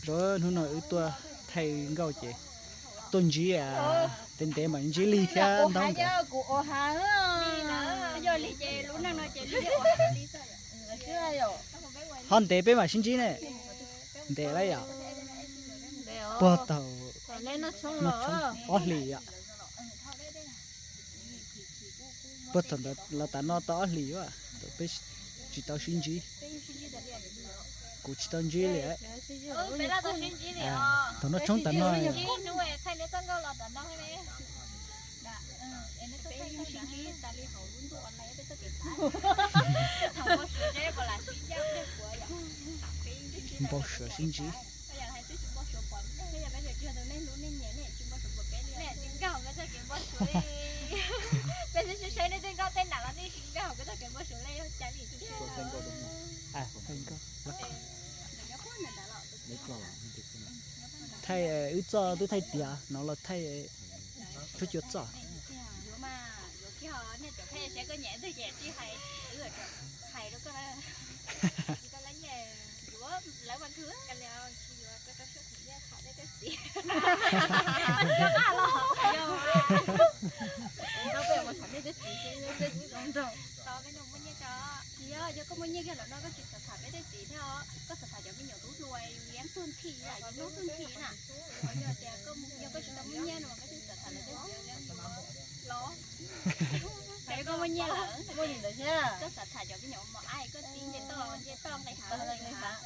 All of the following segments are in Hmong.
Hnub no wb tuaj thaij nkauj ces tuaj ntsib ntev ntev mas ntsib Lig thiab Ntaub nkawd. Ho ntev peb mam sib ntsib ne. Ntev lawm yom. Puag thaum ob hlis yom. Puag thaum ntawd los tas no tau ob hlis, peb tsis tau sib ntsib. Kuv tsis tau ntsib li. Thaum no tshoob tas no. Npau suav sib ntsib. Thaij wb txoj twb thaij tiav no los thaij rub cua txoj. Tsis yog, yog koj muaj nyiaj kiag lawm no koj tsis xav tham peb tej txiv thiab os, koj xav tham cov me nyuam tub hluas yus yeej tuag nthi, yus hnub tuag nthi na. Yog tias, yog koj tsis tau muaj nyiaj no mas koj twb xav tham lawv tej txiv los. Koj muaj nyiaj lawm, koj xav tham cov me nyuam mos ab koj txiv nce toj nce toj nqis hav nqis hav.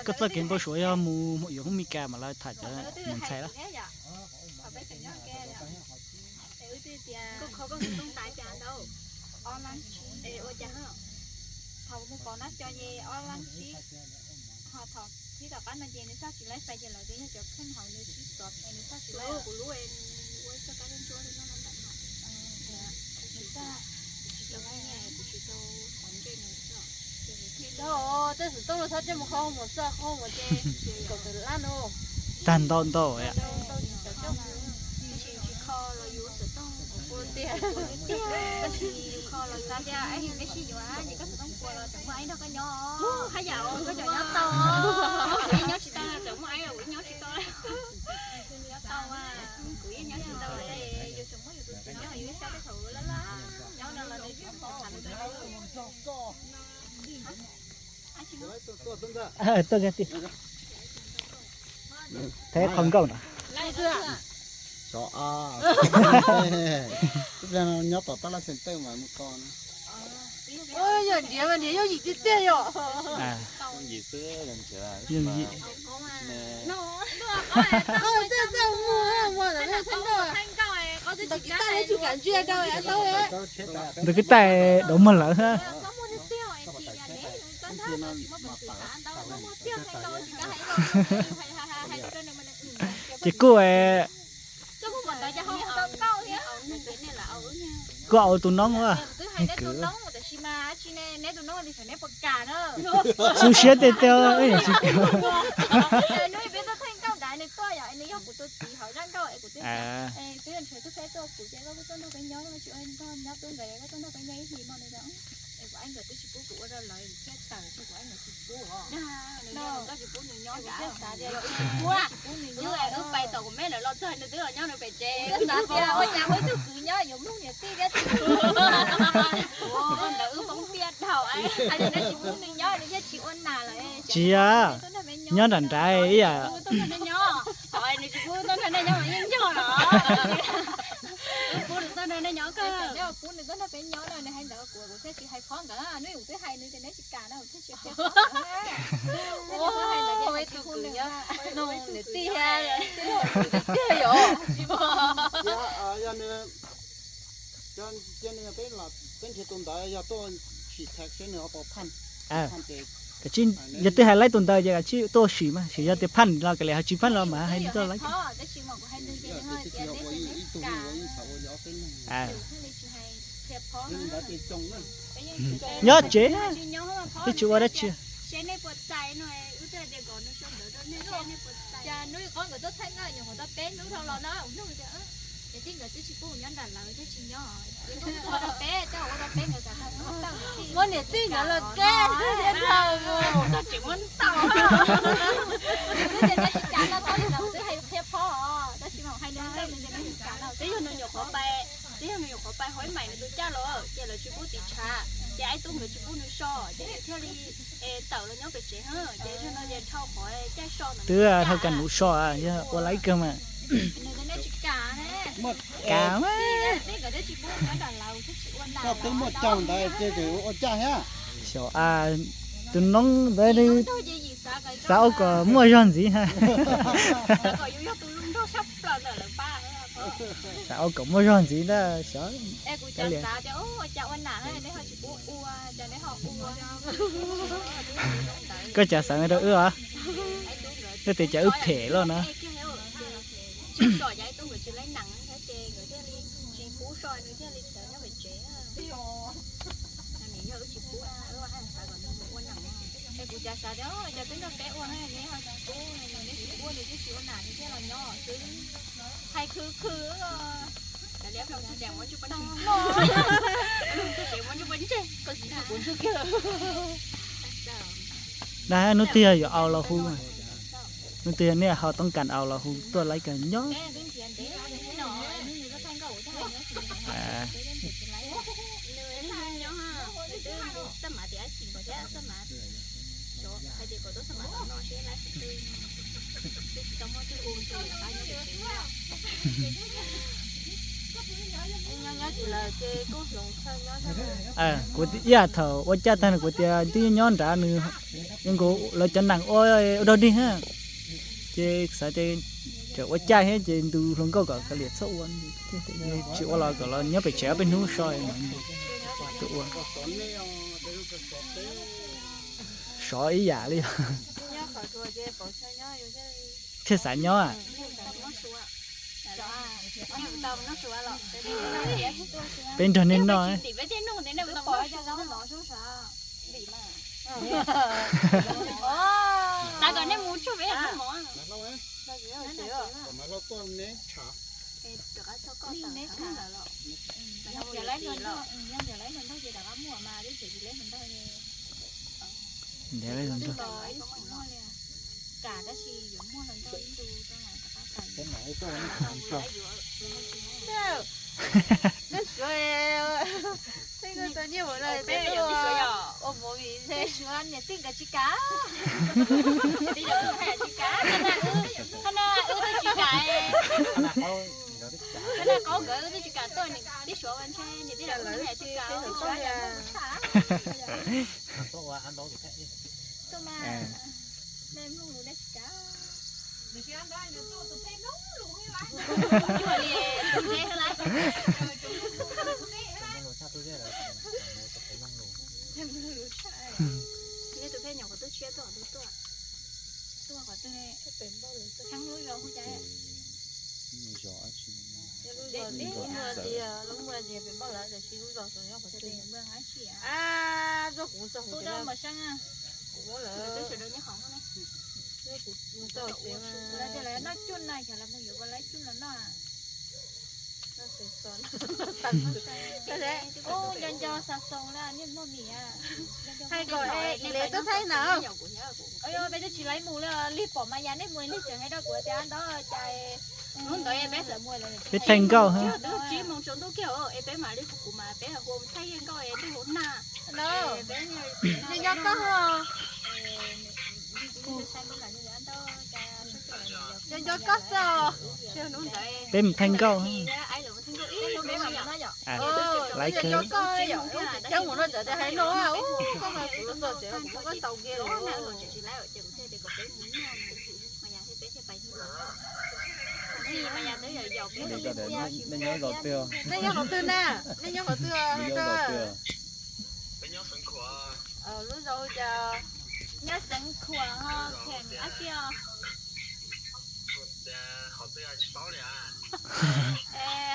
Koj txoj kev npau suav yog mus yuav hoob Mes Kas mas lawv tham cov mus ntxhais lawm. Thaum mus pom nab co ces ob lab tsib, ho thaum thib tom qab no ces nws txoj tsis laib fais ces lawv tias yog cov kheej hauv nws sib txov es nws txoj tsis laib kuv lub ua txoj kab ntsuab li no ntawm no. Kuv tsis tau, kuv tsis tau qhov ntsej nws txoj. Tej xov tooj no txhob coj mus qhov mus txoj qhov mus ces kaum tawm lab no. Tag ntau ntau. Tab sis tsis kho los yus xov tooj ua tiag, tab sis yus kho los xav tias peb sib yuav ces koj xov tooj ua los tseem muaj aib nrog koj nyob. Haj yam koj cov nyob tau, kuv yeej nyob tsis tau, tseem muaj aib los kuv yeej nyob tsis tau. Nyob tau, kuv yeej nyob tsis tau, yus tseem muaj yus tus txiv nyob, yus ib sab tej thaum laj laj nyob no los nws tseem tham lus. Tuaj kiag tij, thaij qhov nkauj no. Nyob tom tab laj xeem teej mas mus ko. Yog nrhiav mas nrhiav yooj yim tiag tiag yom. Yooj yim. Ntawm kwv tij tais dov muag lawm. Ces kuj kuj au tus noob, kwv. Xu siab tiag tiag. Wb pais tom kuv me lawv los txog nws twb los nyob nws pem tsev, xav tias ua cas ua ib tug kwv nyob yuav mloog niam tij thiab txiv. Ntawd wb poob piaj dhau, hais tias nws tsis pub nws nyob nws thiaj tsis ua nas lawm. Tsis yog, nyob nram nrad ib yam. Tuaj nrog nej nyob, nws tsis pub tuaj nrog nej nyob mas yeej yog los. Wb pub nws tuaj nrog nej nyob kawg, pub nws tuaj nrog peb nyob no nws hais ntawd kuv kuv thiaj tsis hais phov ntawd, hnub yus twb hais nws tias neb tsis kam no kuv thiaj tsis hais phov ntawd. Ua ib tug kwv nyob, nug niam tij thiab, tiag yom. Yog nws, cia nws peb los peb nrhiav tus ntawd yog tuaj sim thav seb nws ho puas phaj. Yog twb hais laib tus ntawd ces kav tsij tuaj sim mas, sim yog tias phaj los kav liam, ho tsis phaj los mas hais nws tuaj laib. Nyob tsev, twb tsis ua dab tsi. Ces hnub ib qhov nkawd tuaj thaij nkauj nyuam qhuav tau peb hnub dhau los no, hnub tias, ces tib nkawd twb tsis pub nyob nram lawv thiaj tsis nyob. Muab niam tij nrad los keb thiab tau mus. Tsis muab tau. Twb tias tsis kam no, txhob li ntawd twb hais qhia phob os, tab sis mas hais nws ntawd nws tias nws tsis kam no. Twb yog nws nyuam qhuav pais, twb yog nws nyuam qhuav pais Huaib Maim nws tus caj los, ces lawv tsis pub tiv tshav, ces Aib Tub nkawd tsis pub nws so, ces nws thiaj li tawm los nyob pem tsev, ces zaum no ces dhau qhov caij so ntawd. Twb dhau kaj nuv so, yog ua laib kawg mas. Nws tias nws tsis kam ne. Kam mas. Koj twb muaj caug ntawd ces ua cas thiab? Xyov a, tus noob ntawd xav ua kom muaj zog ntxiv ha. Xav ua kom muaj zog ntxiv ntag xyov. Koj cas xav rau wb os? Koj tias cas wb phem loj na. Hais khwv khwv. Dag hnub twg yog yuav au los hu, hnub twg yog nej ho toob kas au los hu tuaj laib kawg nyob. Kuv ib yam thaum ua caj tag nws kuv tias twb nyob nrad nws, nkaus lawv cov nees ua ua dog dig ha, ces xav tias tseem ua caj thiab ces ntu hluas nkauj kom kav liam txhob ua, tsis ua los kom los nyob pem tsev ob peb hnub so tuaj ua. Sov ib yam li thiaj xav nyob. Peb nrog nej noj. Ntiav li los nrog. Peb suav, peb suav niam tij nkaus tag, peb suav niam tij nkawd tsis kam. Qhov no wb twb tsis kam, qhov no qaub nkawd wb twb tsis kam tuaj, niam tij suav ua ntshe niam tij lawv tsis kam, suav yam mloog tshaj. Tuaj mas, nej mloog lus nej tsis kam. Nej tus phej nyuam qhuav tuaj tshiab tuaj qhov twg tuaj? Tuaj qhov twg ne? Tshee lub zos hu cas? Lub zos tias lub muag tias pem npaj lawv tiam sis lub zos nyob qhov twg? Ab, kuv txog kuv rau mas seeb, kuv lawv sawv daws nyob hauv ne. Kuv txog tias lawv tias lawv noj cuj na, xyov lawv mus yuav ua laib cuj los noj. Ub, nco nco xav xoo na niaj muaj mis. Hais kom Ib Lev tuaj thaij na. Peb twb tsis laib mus li, lig pom mas yam nej mus lig tseem hais rau kuv tias ntawd cas. Peb thaij nkauj. Twb tsib moos tsaus ntuj kiag es peb mam li hu kuv mas peb hu thaij nkauj es twb hu nag. Nco nco koj, nco nco koj xwb os. Peb mus thaij nkauj. Nco koj, coj mus no tsev tias hais no, koj mas kuv los txog tsev kuv muab koj ntaus kiag lawm. Nej nyob qhov twg? Nej nyob qhov twg na? Nej nyob qhov twg? Lub zos hu cas? Nyob Xeev Khuam ho kheem dab tsi os?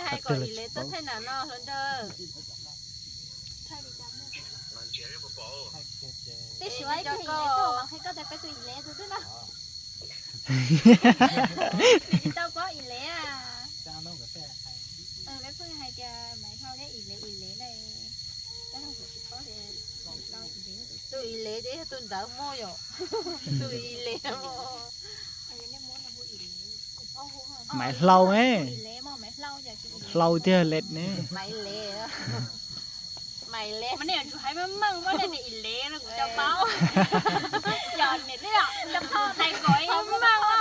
Hais kom Ib Lev tuaj thaij nam no hluas nraug. Tej suav ib tug Ib Lev tuaj, peb tus Ib Lev tus twg no? Tsis tau paub Ib Lev. Peb pheej hais tias Maiv Hlau thiab Ib Lev. Tus ntawd muaj yom, tus Ib Lev. Maiv Hlau ne, Hlau tiag Lej ne. Maiv Lev, Maiv Lev, mas nej yuav tsum hais meej meej, muab nej tias Ib Lev no kuv cov paub. Yog niam tij yom, cov paub tais kom ib meej.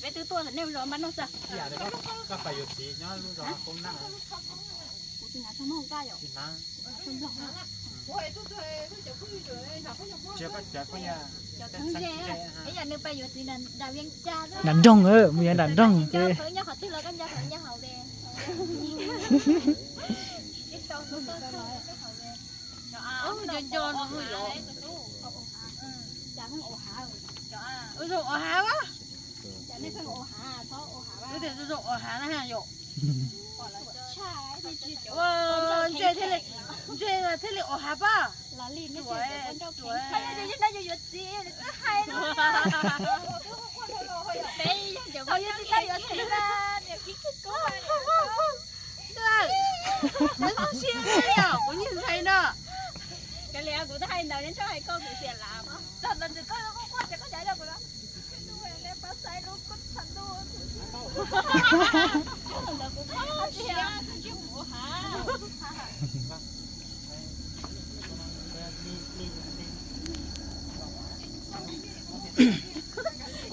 Peb twb tuaj nej zos npab noj xwb. Kuv tsis hnav txog Hmoob Hauv Nqaj yom. Cov txheeb ze, ib yam nws pais yuav txiv nram Vias Cas xwb. Nram nroog, mus yuav nram nroog ces. Nyob qhov twg los koj nco qhov nyob hauv ve. Nco nco no yom. Ua zoo ua hav a. Wb tias zoo zoo ua hav na yom. Ua, ntsej thiaj li, ntsej thiaj li ua hav pab. Tsis tau yuav txiv, tsis hais no. Peb yog cov yuav txiv na, niam kib kib kub. Neb txhob siab li yom, kuv nyiag ntxhais no. Kav liam, kuv twb hais ntawd neb txhob hais koj, kuv xiam lav. Txog ntawd koj quaj quaj ces koj cav yog kuv no. Neb pab saib lub kub tshav ntuj.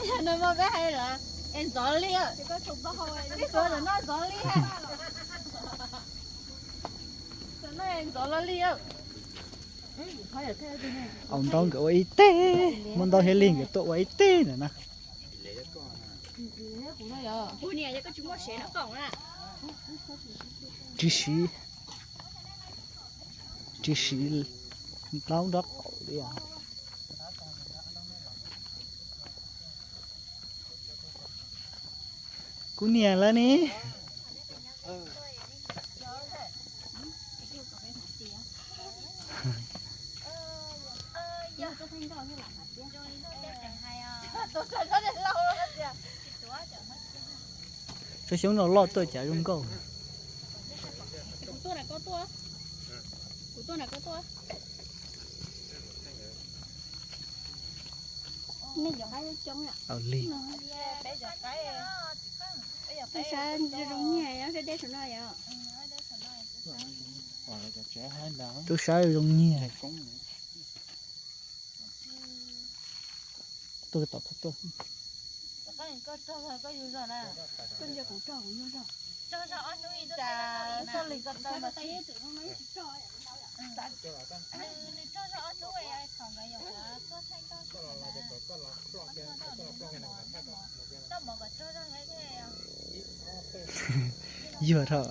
Yog no mas peb hais lawm es ntxov li, peb tuav ntawm no ntxov li. Ntxov li. Au ntau nkawd ua ib teg, Muaj Ntau thiab Lig nkawd tuaj ua ib teg ntawm na. Tsis siv, tsis siv ntaub nrob qaum li os. Kuv niam lawv ne. Tsob xyoob no loj tuaj cas zoo nkauj. Kuv tuaj nram koj tuaj. Kuv tuaj nram koj tuaj. Nej cov qaib coob yom. Au li. Tub sab zoo nyiag, deb deb saum no yom. Tub sab zoo nyiag. Tuaj tom phab tuaj. Koj nco kuv rog kuv yug zog. Yuag dhau.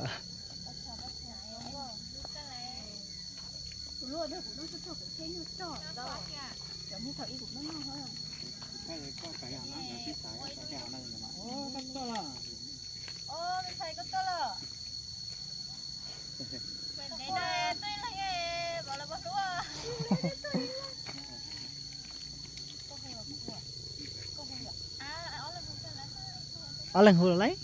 Ob leeg hu los lawm.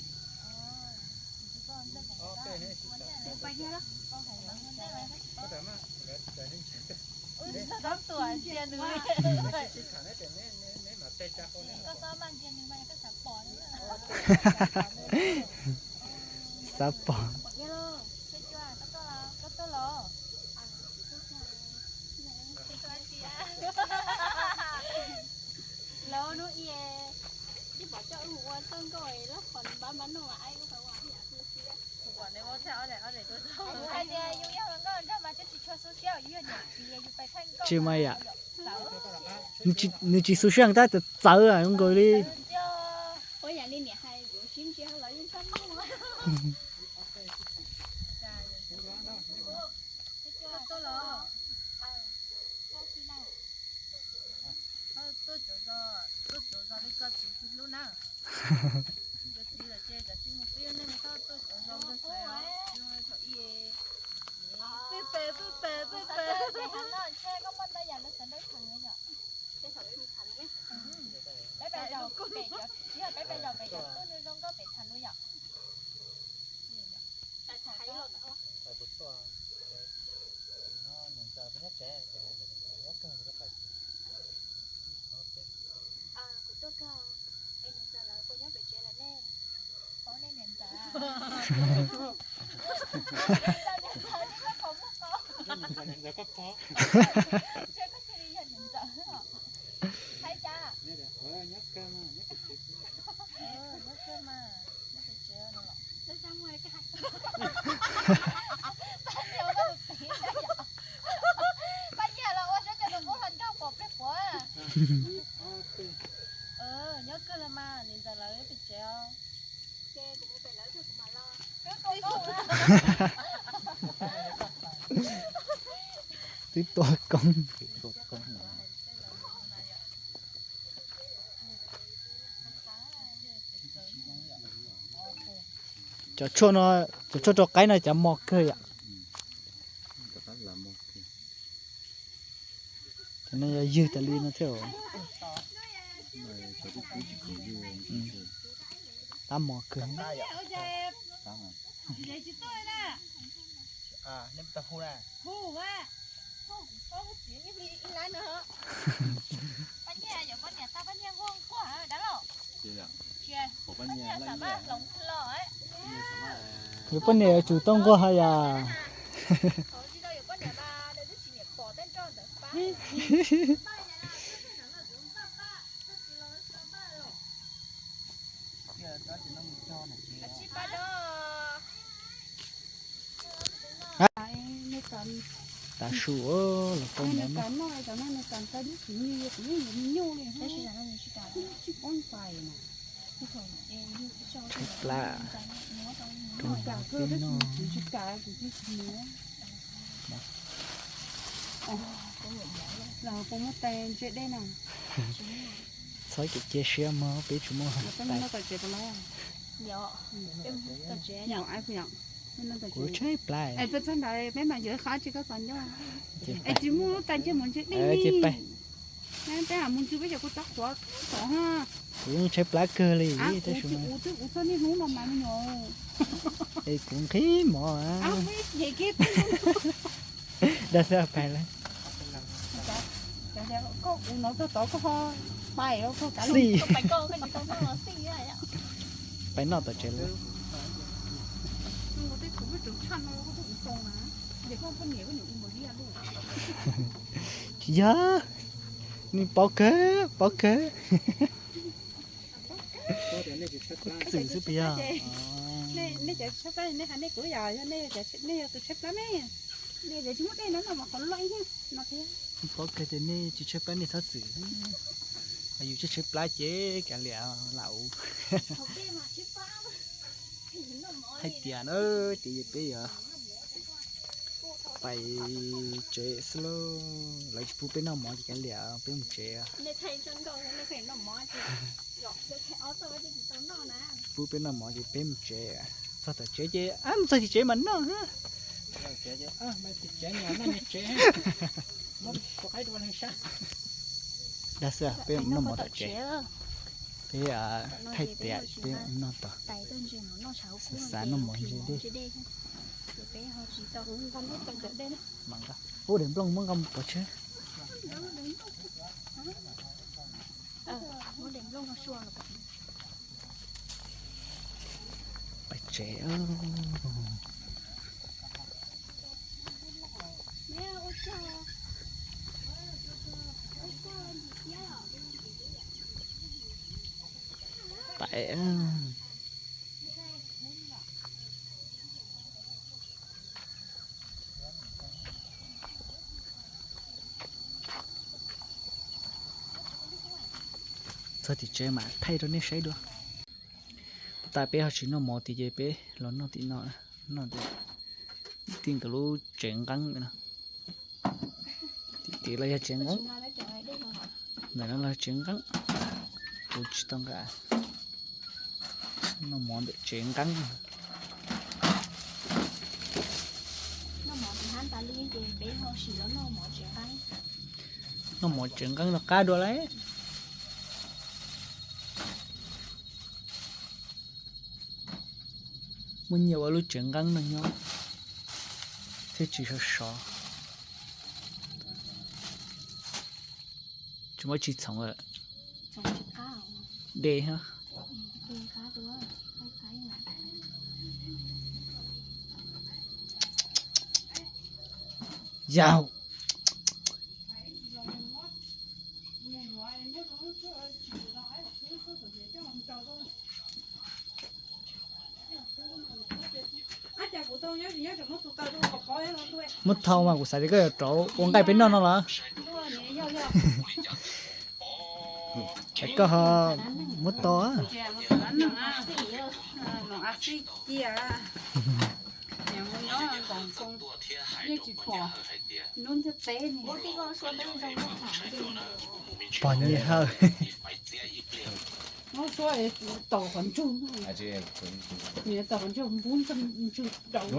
Xav pom. Tsis mas yam, nws tsis xu siab tab txawv zoo nkaus li. Tuaj cov zos, tuaj cov zos li koj txiv tsis hlub na. Koj txiv lawm ces kav tsij mus pib neej, tuaj cov zos mus xaiv os. Pib pem, pib pem, pib pem. Ntshe koj muaj ntau yam lawv xav dawb thav yom. Pem cov, yog peb peb zaum pem cov tuaj zoo zoo nkauj pem tham lus yom. Kuv tuaj, niam ntxawm puas nyob tsev, nyob kawg, kuv tuaj kawg, es niam ntxawm lawv puas nyob pem tsev lawm ne? Paub nej niam ntxawm. Niam ntxawm, niam ntxawm, niam ntxawm koj paub. Niam ntxawm koj paub. Ntshe koj cia li yog niam ntxawm os. Hais cas? Nyob kawg mas, nyob pem tsev. Nyob kawg mas, nyob pem tsev no los. Pab Nyiaj, pab Nyiaj ua tus txiv, pab Nyiaj los ua saib cov tus qub hluas nkauj pom pliag puav. Nyob kawg los mas, niam ntxawm lawv pem tsev os. Ces kuv mus pem lawv, kuv mam los. Twb tuaj koob. Cov tshuaj no, cov tshuaj rau qaib no cov mos kawg yom. Cov no yog ywg tas li no thiab. Tab mos kawg. Yuav poj niam yuav tsum tau nquag hos yom. Tav su los tau mov noj. Tshaib plab rau mov peb noj. Txhob cia siab mog, peb tsis muaj tais. Kuv tshaib plab. Peb txog ntawd peb mam yuav qhov tsis koj txom nyog. Es tsis muaj lub tais ntseg mov ntseg dej li. Peb mus ntsw peb cov kua txob qhuav tod ha. Kuv yeej tshaib plab kawg li. Kuv txog niaj hnub no mas me nyuam. Es kuv nqhis mov. Dag xwb pais lawm. Koj kuv no txog tod koj ho pais, xij. Pais noj tom tsev lawm. Tsis yog, nws paub kawg, paub kawg. Txwm xwb puas yog? Nej cov tshaib plab, nej hais nej kuv yog, yog nej, nej yog tus tshaib plab me. Nej cov tsis muaj dej no noj mas qhov loj ib no thiab. Paub kawg tias nej tsis tshaib plab nej txhob txwm. Yus tshaib tshaib plab ces kav liam lam ua. Hais tias na, ces peb yuav pais tsev xwb lauj. Lawv tsis pub peb noj mov ces kav liam peb mus tsev. Pub peb noj mov ces peb mus tsev. Txog tom tsev ces mus txog tim tsev mas noj. Dag xwb, peb mus noj mov tom tsev. Peb thaij tias peb noj tod. Xav noj mov ntseg dej. Ub, daim nplooj muab nqa mus pov tseg. Pais tsev. Pais. Txog tim tsev mam thaij rau nej saib dua. Tab peb ho tsis noj mov tid ces peb los noj tim no, noj tim nkawd lub tsev nqeeb no. Tim tid los yog tsev nqeeb. Ntawm no los tsev nqeeb. Kuv tsis tau nqa. Noj mov ntawm tsev nqeeb. Noj mov tsis hab tas li ces peb ho sim los noj mov tsev nqeeb. Noj mov tsev nqeeb no qab dua lauj. Muaj nyiaj ua lub tsev nqeeb no nyob thiab tsis sov sov. Tsis muaj tsis txhoov lawm. De. Yau. Muab thau mas kuv xav tias koj yuav rauv ua nqaij peb noj no los. Es koj ho muab to. Pog Nyiaj Hawj. Tom qhov ntsug, tom qhov ntsug npub ntsug daus.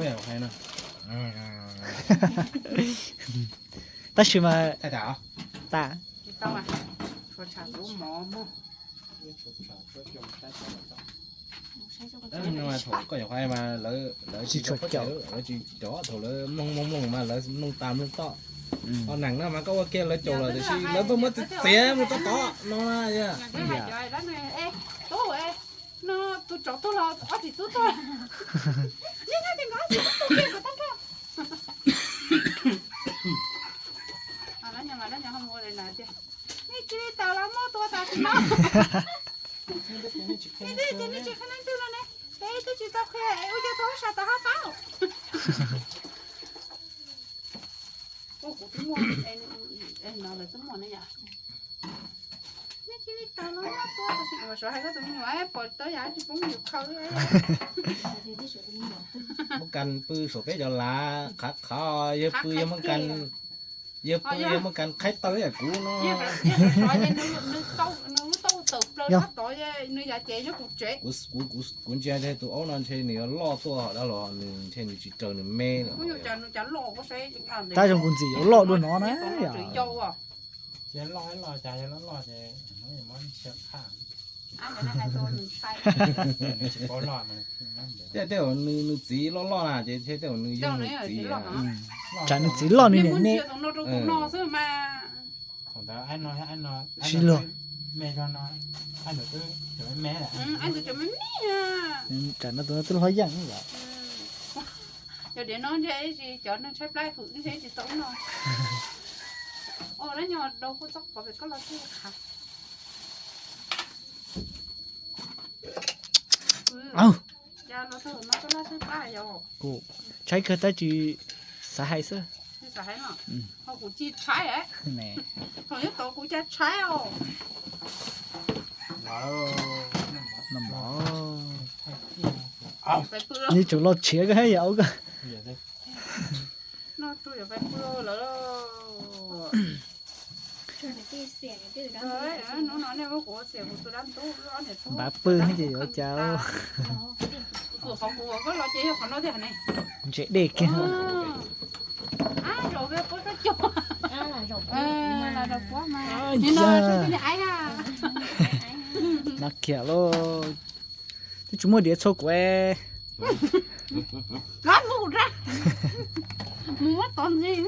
Tab sis mas tas. Thaum koj nyuam qhuav mas lawv tsis cov, lawv tsis cov, thaum lawv mloog mloog mloog mas lawv mloog tas mloog toj. Ho neeg no mas koj ua kiag lawv caum lawm tiam sis lawv pheej muab txiav txiav mus toj tod no na. No tus tsov tuag los ob txiv tub tuag. Nej nyob ces nkawd ob txiv tub tuag kiag nkawd tag nrho. Nej cia li tawm los muab tua tas tsis no. Nej twb tias nej tsis qhia leej twg no ne, peb twb tsis tau qhia es ua cas tau sab tau hab paub. Kuv twb muaj, no lawv twb muaj ne yom. Nej cia li tawm los muab tua tas tsis no, suav hais koj tus me nyuam pom tau yam tsis poob yus khaws. Muab kas pw saum peb cov lav qhav qhav, yawg pw yawg muab kas, yawg pw yawg muab kas qhaib taw ib yam kuv no. Kuv ntsia tus aub no ntshe nws yuav loj tuaj hov dab los nws ntshe nws tsis raws nws me lawm. Tab zoo kuv ntxim yuav loj dua no na yom. Tej zaum nws txiv loj loj na ces tej zaum nws yog nws txiv. Tsam nws txiv loj nws niam ne. Sib luag. Tsam no tus no twb loj yeej yom. Cov diav no ntshe cov neeg tshaib plab hwm ntshe tsis tau no. Dab nyog dau kuj txob qhov pem koj los txog qhav. Kuv tshaib kawg tab tsis xav hais xwb. Kuv tsis tshaib, thaum nyob tod kuv cas tshaib os. Nws tseem los tshiav koj thiab yom. Noj tsuag yuav pais pw lawm. Hnub no nej muab kuv xiam kuv tus dab ntub ob niam tub. Npav pw ces yuav cas. Kuv qhov kuv koj los ces yog qhov no tiag ne. Ntse dej kiag. Ab, zaum peb puab tsob cua. Lam zaum puab mas. Nim no tsob cua niag aib na. Mas kiag lauj. Twb tsis muaj diav txhua kuv. Mus muab tod ntxiv.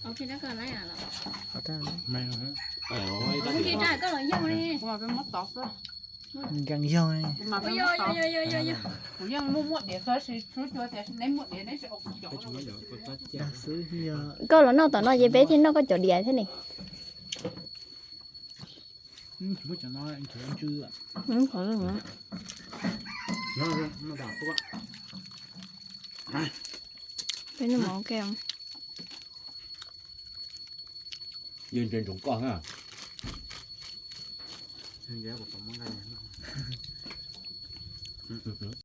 Nkees yog. Kuv yeej muab muab diav txhua tab sis tub cua tias neb muab diav neb tsis ua kuv cov. Koj los noj tom no ces peb thiaj noj koj cov diav thiab ne. Peb noj mov ua ke. Yeej ntsoov koj na.